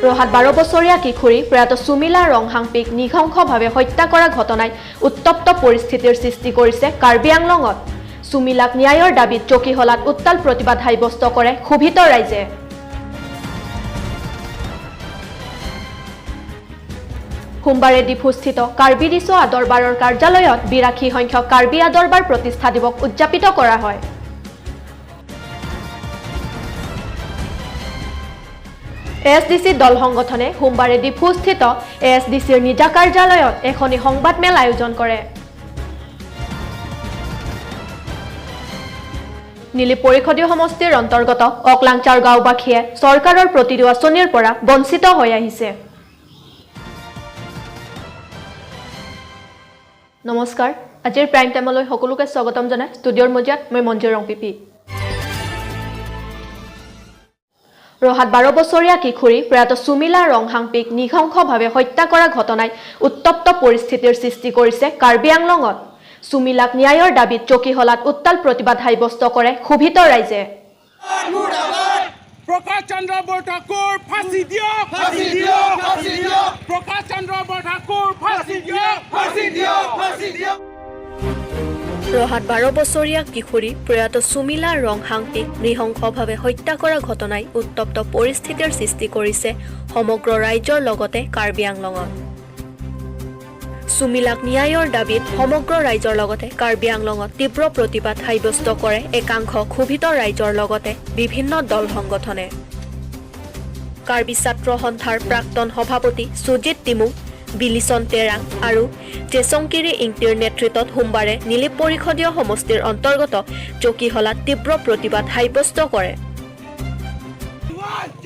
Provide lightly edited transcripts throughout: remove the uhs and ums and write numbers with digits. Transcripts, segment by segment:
ৰহাত 12 বছৰীয়া কিশোৰী প্ৰয়াত সুমিলা ৰংহাংপিক নৃশংসভাৱে হত্যা কৰা ঘটনাই উত্তপ্ত পৰিস্থিতিৰ সৃষ্টি কৰিছে কাৰ্বি আংলঙত। সুমিলাক ন্যায়ৰ দাবীত চকীহলাত উত্তাল প্ৰতিবাদ সাব্যস্ত কৰে ক্ষোভিত ৰাইজে। সোমবাৰে ডিফুস্থিত কাৰ্বি ৰিচ আদৰবাৰৰ কাৰ্যালয়ত 82 সংখ্যক কাৰ্বি আদৰবাৰ প্ৰতিষ্ঠা দিৱস উদযাপিত কৰা হয়। এ এছ ডি চি দল সংগঠনে সোমবাৰে ডিফুস্থিত এ এছ ডি চিৰ নিজা কাৰ্যালয়ত এখনি সংবাদমেল আয়োজন কৰে। নিলিপ পৰিষদীয় সমষ্টিৰ অন্তৰ্গত অকলাংচাৰ গাঁওবাসীয়ে চৰকাৰৰ প্ৰতিটো আঁচনিৰ পৰা বঞ্চিত হৈ আহিছে। নমস্কাৰ, আজিৰ প্ৰাইম টাইমলৈ সকলোকে স্বাগতম জনাই ষ্টুডিঅ'ৰ মজিয়াত মই মঞ্জুৰ ৰংপিপি। ৰহাত 12 বছৰীয়া কিশোৰী প্ৰয়াত সুমিলা ৰংহাংপিক নৃশংসভাৱে হত্যা কৰা ঘটনাই উত্তপ্ত পৰিস্থিতিৰ সৃষ্টি কৰিছে কাৰ্বি আংলঙত। সুমিলাক ন্যায়ৰ দাবীত চকীহলাত উত্তাল প্ৰতিবাদ সাব্যস্ত কৰে ক্ষোভিত ৰাইজে। প্ৰকাশ চন্দ্ৰ বৰঠাকুৰ ফাঁচি দিয়ক! ফাঁচি দিয়ক, ফাঁচি দিয়ক! প্ৰকাশ চন্দ্ৰ বৰঠাকুৰ ফাঁচি দিয়ক! ফাঁচি দিয়ক, ফাঁচি দিয়ক! ৰহাত 12 বছৰীয়া কিশোৰী প্ৰয়াত সুমিলা ৰংহাংপিক নৃশংসভাৱে হত্যা কৰা ঘটনাই উত্তপ্ত পৰিস্থিতিৰ সৃষ্টি কৰিছে সমগ্ৰ ৰাজ্যৰ লগতে কাৰ্বি আংলঙত। সুমিলাক ন্যায়ৰ দাবীত সমগ্ৰ ৰাজ্যৰ লগতে কাৰ্বি আংলঙত তীব্ৰ প্ৰতিবাদ সাব্যস্ত কৰে একাংশ ক্ষোভিত ৰাইজৰ লগতে বিভিন্ন দল সংগঠনে। কাৰ্বি ছাত্ৰ সন্থাৰ প্ৰাক্তন সভাপতি সুজিত তিমুং, বিলিচন তেৰাং আৰু জেচংকিৰি ইংতিৰ নেতৃত্বত সোমবাৰে নিলিপ পৰিষদীয় সমষ্টিৰ অন্তৰ্গত চকীহলাত তীব্ৰ প্ৰতিবাদ সাব্যস্ত কৰে।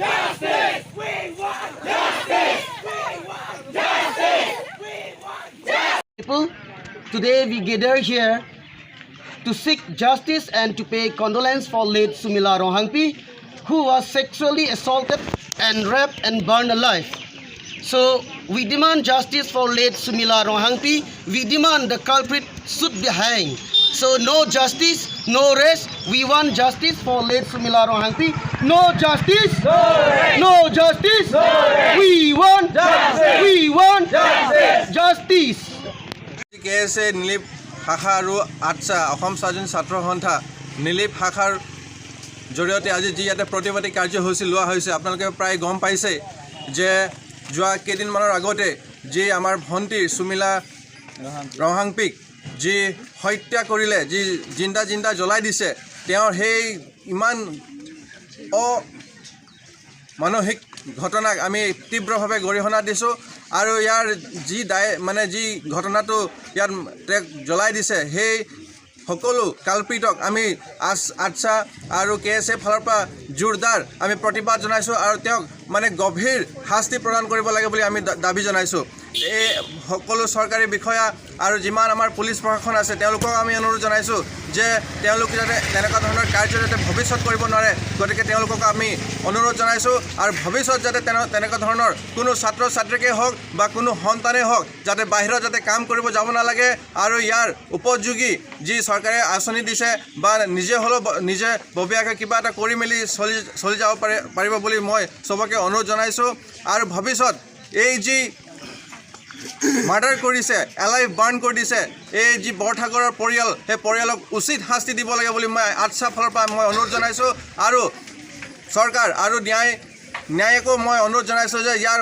Justice! We want justice! We want justice! We want People, today we gather here to seek justice and to pay condolence for late Sumila Ronghangpi, who was sexually assaulted and raped and burned alive. So we demand justice for late Sumila Ronghangpi. We demand the culprit should be hanged. So no justice, no rest. We want justice for late Sumila Ronghangpi. No justice, No rest! No justice. No rest! We want Justice! We want Justice! Justice. K S এ নিলিপ শাখা আৰু আটছা, অসম স্বাধীন ছাত্ৰ সন্থা নিলিপ শাখাৰ জৰিয়তে আজি যি ইয়াতে প্ৰতিবাদী কাৰ্যসূচী লোৱা হৈছে, আপোনালোকে প্ৰায় গম পাইছে যে যোৱা কেইদিনমানৰ আগতে যি আমাৰ ভণ্টি সুমিলা ৰহাংপিক যি হত্যা কৰিলে, যি জিন্দা জিন্দা জ্বলাই দিছে, তেওঁৰ সেই ইমান অমানসিক ঘটনাক আমি তীব্ৰভাৱে গৰিহণা দিছোঁ। আৰু ইয়াৰ যি দায়, মানে যি ঘটনাটো ইয়াত তেওঁক জ্বলাই দিছে, সেই সকলো কালপ্ৰিটক আমি আটছা আৰু কে এছ এ ফালৰ পৰা জোৰদাৰ আমি প্ৰতিবাদ জনাইছোঁ আৰু তেওঁক মানে গভীৰ শাস্তি প্ৰদান কৰিব লাগে বুলি আমি দাবী জনাইছোঁ। এই সকলো চৰকাৰী বিষয়া আৰু যিমান আমাৰ পুলিচ প্ৰশাসন আছে, তেওঁলোকক আমি অনুৰোধ জনাইছোঁ যে তেওঁলোক যাতে তেনেকুৱা ধৰণৰ কাৰ্য যাতে ভৱিষ্যত কৰিব নোৱাৰে। গতিকে তেওঁলোকক আমি অনুৰোধ জনাইছোঁ আৰু ভৱিষ্যত যাতে তেনেকুৱা ধৰণৰ কোনো ছাত্ৰ ছাত্ৰীকেই হওক বা কোনো সন্তানেই হওক, যাতে বাহিৰত যাতে কাম কৰিব যাব নালাগে আৰু ইয়াৰ উপযোগী যি চৰকাৰে আঁচনি দিছে বা নিজে হ'লেও নিজে ববীয়াকৈ কিবা এটা কৰি মেলি চলি চলি যাব পাৰিব বুলি মই চবকে অনুৰোধ জনাইছোঁ। আৰু ভৱিষ্যত এই যি মাৰ্ডাৰ কৰিছে, এলাইভ বাৰ্ণ কৰি দিছে, এই যি বৰঠাকুৰৰ পৰিয়াল, সেই পৰিয়ালক উচিত শাস্তি দিব লাগে বুলি মই আটছা ফালৰ পৰা মই অনুৰোধ জনাইছোঁ। আৰু চৰকাৰ আৰু ন্যায়কো মই অনুৰোধ জনাইছোঁ যে ইয়াৰ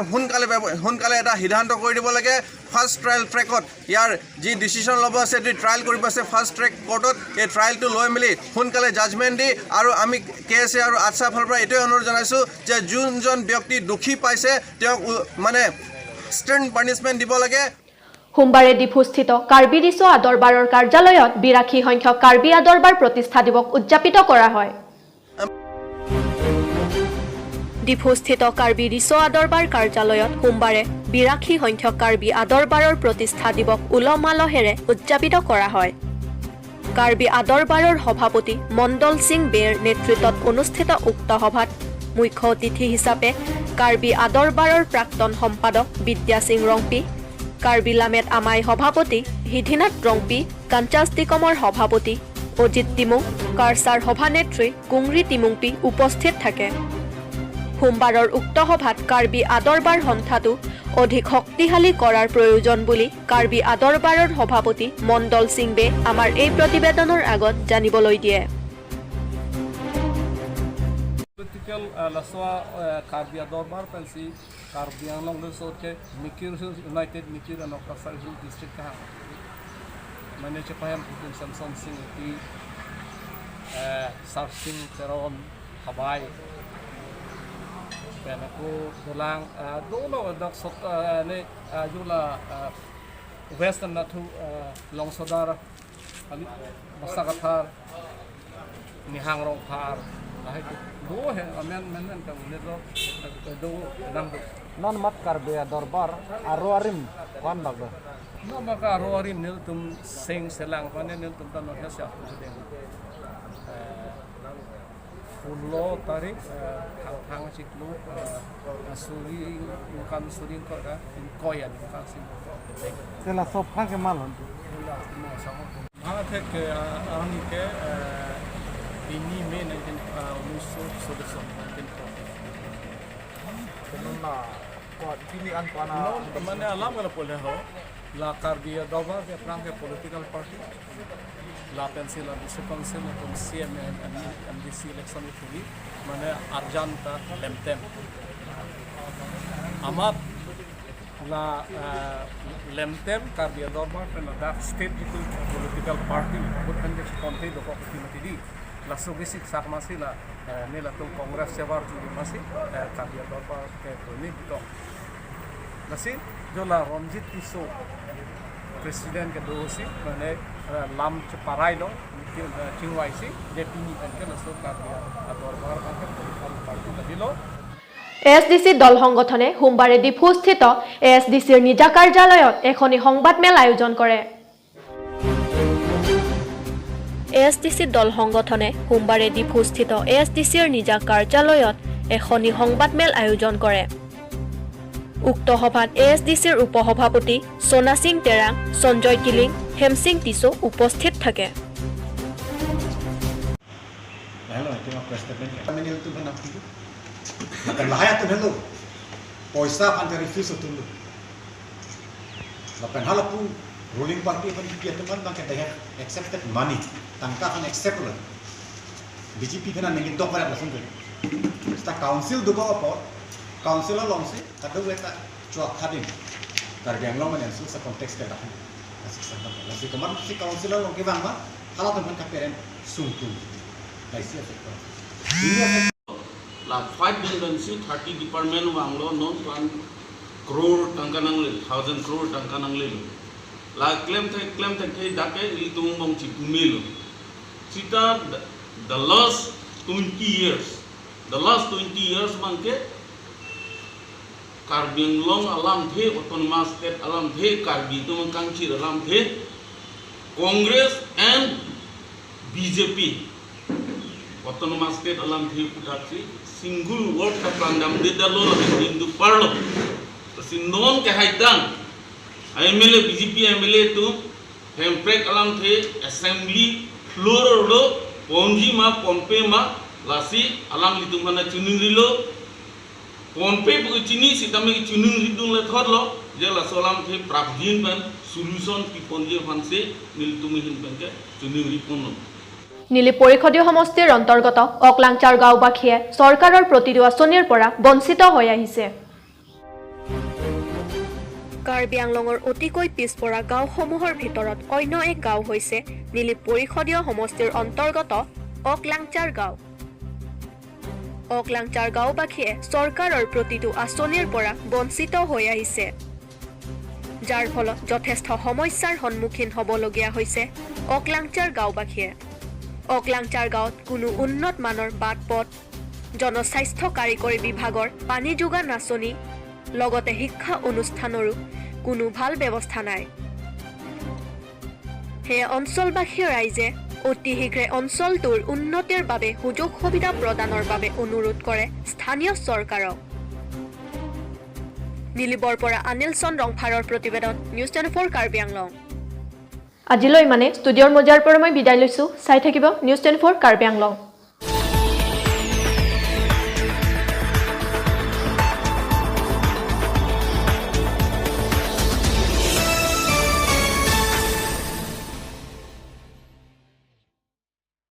সোনকালে এটা সিদ্ধান্ত কৰি দিব লাগে। ফাৰ্ষ্ট ট্ৰায়েল ট্ৰেকত ইয়াৰ যি ডিচিশ্যন ল'ব আছে, যি ট্ৰায়েল কৰিব আছে ফাৰ্ষ্ট ট্ৰেক কোৰ্টত, এই ট্ৰায়েলটো লৈ মেলি সোনকালে জাজমেণ্ট দি আৰু আমি কে এছ এ আৰু আটছা ফালৰ পৰা এইটোৱে অনুৰোধ জনাইছোঁ যে যোনজন ব্যক্তি দোষী পাইছে, তেওঁক মানে ষ্ট্ৰিং পানিছমেণ্ট দিব লাগে। সোমবাৰে ডিফুস্থিত কাৰ্বি ৰিচ আদৰবাৰৰ কাৰ্যালয়ত 82 সংখ্যক কাৰ্বি আদৰবাৰ প্ৰতিষ্ঠা দিৱস উদযাপিত কৰা হয়। ডিফুস্থিত কাৰ্বি ৰিচ আদৰবাৰ কাৰ্যালয়ত সোমবাৰে 82 সংখ্যক কাৰ্বি আদৰবাৰৰ প্ৰতিষ্ঠা দিৱস উলহ মালহেৰে উদযাপিত কৰা হয়। কাৰ্বি আদৰবাৰৰ সভাপতি মণ্ডল সিং বেৰ নেতৃত্বত অনুষ্ঠিত উক্ত সভাত মুখ্য অতিথি হিচাপে কাৰ্বি আদৰবাৰৰ প্ৰাক্তন সম্পাদক বিদ্যা সিং ৰংপি, কাৰ্বি লামেত আমাই সভাপতি সিদ্ধিনাথ ৰংপি, কাঞ্চাস্তিকমৰ সভাপতি অজিত তিমুং, কাৰ্চাৰ সভানেত্ৰী কুংৰি তিমুংপি উপস্থিত থাকে। সোমবাৰৰ উক্ত সভাত কাৰ্বি আদৰবাৰ সন্থাটো অধিক শক্তিশালী কৰাৰ প্ৰয়োজন বুলি কাৰ্বি আদৰবাৰৰ সভাপতি মণ্ডল সিংবে আমাৰ এই প্ৰতিবেদনৰ আগত জানিবলৈ দিয়ে। Political laswa Karbi Dorbar pensi Karbi Anglong leso ke Mikir Hills United Mikir and Okasar Hill District ka mane chepayam putin Samson Singh ti Sar Singh Teron Habai penako dolang dolo dak sot ne jula western nathu longsodar ali masakathar nihang rong phar lahai do he amen men men ka ne do do nang do. Non mat Karbi Dorbar aro arim kwan bagdo. No maka aro arim nil tum seng selang pane nil tum tan no sa tu deng 16 তাৰিখ thang thang chiklu suri kan suri ko ka koyan kan sim. Sela sob khang ke mal hon. Bharat ke army ke 3 May 1967, 1940. Na ko pili an ko na. মানে alam gala pole ho la Karbi Dorbar ke prang ke political party la pencil la district council tum CM MDC election thuli মানে আরজান্তা লেমতেম আমাত la lemtem Karbi Dorbar pen la state jitu political party বহুত pen ke konte do ko timati di la sogisik sak masi la ne la tum Congress sebar juri masi Karbi Dorbar ke ni bito lasi jola Ranjit Tisso president ke dosi মানে lam parai lo chingwaisi je pini kan ke laso Karbi Dorbar kan ke political party la dilo. A S D C দল সংগঠনে সোমবাৰে ডিফুস্থিত এ S D চিৰ নিজা কাৰ্যালয়ত এখনি সংবাদমেল আয়োজন কৰে। এ এছ ডি চি দল সংগঠনে সোমবাৰে ডিফুস্থিত এ এছ ডি চিৰ নিজা কাৰ্যালয়ত এখনি সংবাদমেল আয়োজন কৰে। উক্ত সভাত এ এছ ডি চিৰ উপসভাপতি সোণা সিং তেৰাং, সঞ্জয় কিলিং, হেমসিং টিছো উপস্থিত থাকে। Hello, ito yung president. Kami nila ito ba natin? Lahat ito hello. Poisa pan refuse ito. Lapan halapu ruling party pan kiya teman bang they have accepted money. Tangka kan accept lo. BJP kana ningin dok para langsung ke. Sta council duba apor councilor longse kadu eta chua khadim. Karbi Anglong man ensul sa context ke dahan. Asik sa bang. Lasi kamar si councilor long ke bang ma hala teman ka parent sungtung. Laisi affect. La 5 billion si 30 department wanglo non 1 crore tangka nang le 1000 crore tangka nang le la claim the ke dake il tung bong chi pumil sita the last 20 years, the last 20 years mangke Karbi Anglong alam the autonomous state alam the Karbi tum kangchi alam the Congress and BJP autonomous state alam the putachi single word ka plandam de dalo hindu parlo sindon ke haidang MLA BJP MLA tu hemprek alam the assembly floor lo ponji ma ponpe ma lasi alam litum mana chunung rilo ponpe bu chini sitame ki chunung ridung le thor lo je la solam the prabjin ban solution ki ponji fanse nil tumi hin ban ke chunung ripon lo. Nili পৰিষদীয় সমষ্টিৰ অন্তৰ্গত অকলাংচাৰ গাঁওবাসীয়ে চৰকাৰৰ প্ৰতিটো আঁচনিৰ পৰা বঞ্চিত হৈ আহিছে। কাৰ্বি আংলঙৰ অতিকৈ পিছপৰা গাঁওসমূহৰ ভিতৰত অন্য এক গাঁও হৈছে নিলি পৰিষদীয় সমষ্টিৰ অন্তৰ্গত অকলাংচাৰ গাঁও। অকলাংচাৰ গাঁওবাসীয়ে চৰকাৰৰ প্ৰতিটো আঁচনিৰ পৰা বঞ্চিত হৈ আহিছে, যাৰ ফলত যথেষ্ট সমস্যাৰ সন্মুখীন হ'বলগীয়া হৈছে অকলাংচাৰ গাঁওবাসীয়ে। অকলাংচাৰ গাঁৱত কোনো উন্নত মানৰ বাট পথ, জনস্বাস্থ্য কাৰিকৰী বিভাগৰ পানী যোগান আঁচনি, লগতে শিক্ষা অনুষ্ঠানৰো কোনো ভাল ব্যৱস্থা নাই। সেয়ে অঞ্চলবাসী ৰাইজে অতি শীঘ্ৰে অঞ্চলটোৰ উন্নতিৰ বাবে সুযোগ সুবিধা প্ৰদানৰ বাবে অনুৰোধ কৰে স্থানীয় চৰকাৰক। নিলিবৰ পৰা অনিল চন্দ ৰংফাৰৰ প্ৰতিবেদন, নিউজ 24 কাৰ্বি আংলং। আজিলৈ মানে ষ্টুডিঅ'ৰ মজিয়াৰ পৰা মই বিদায় লৈছোঁ। চাই থাকিব নিউজ 24 কাৰ্বি আংলং।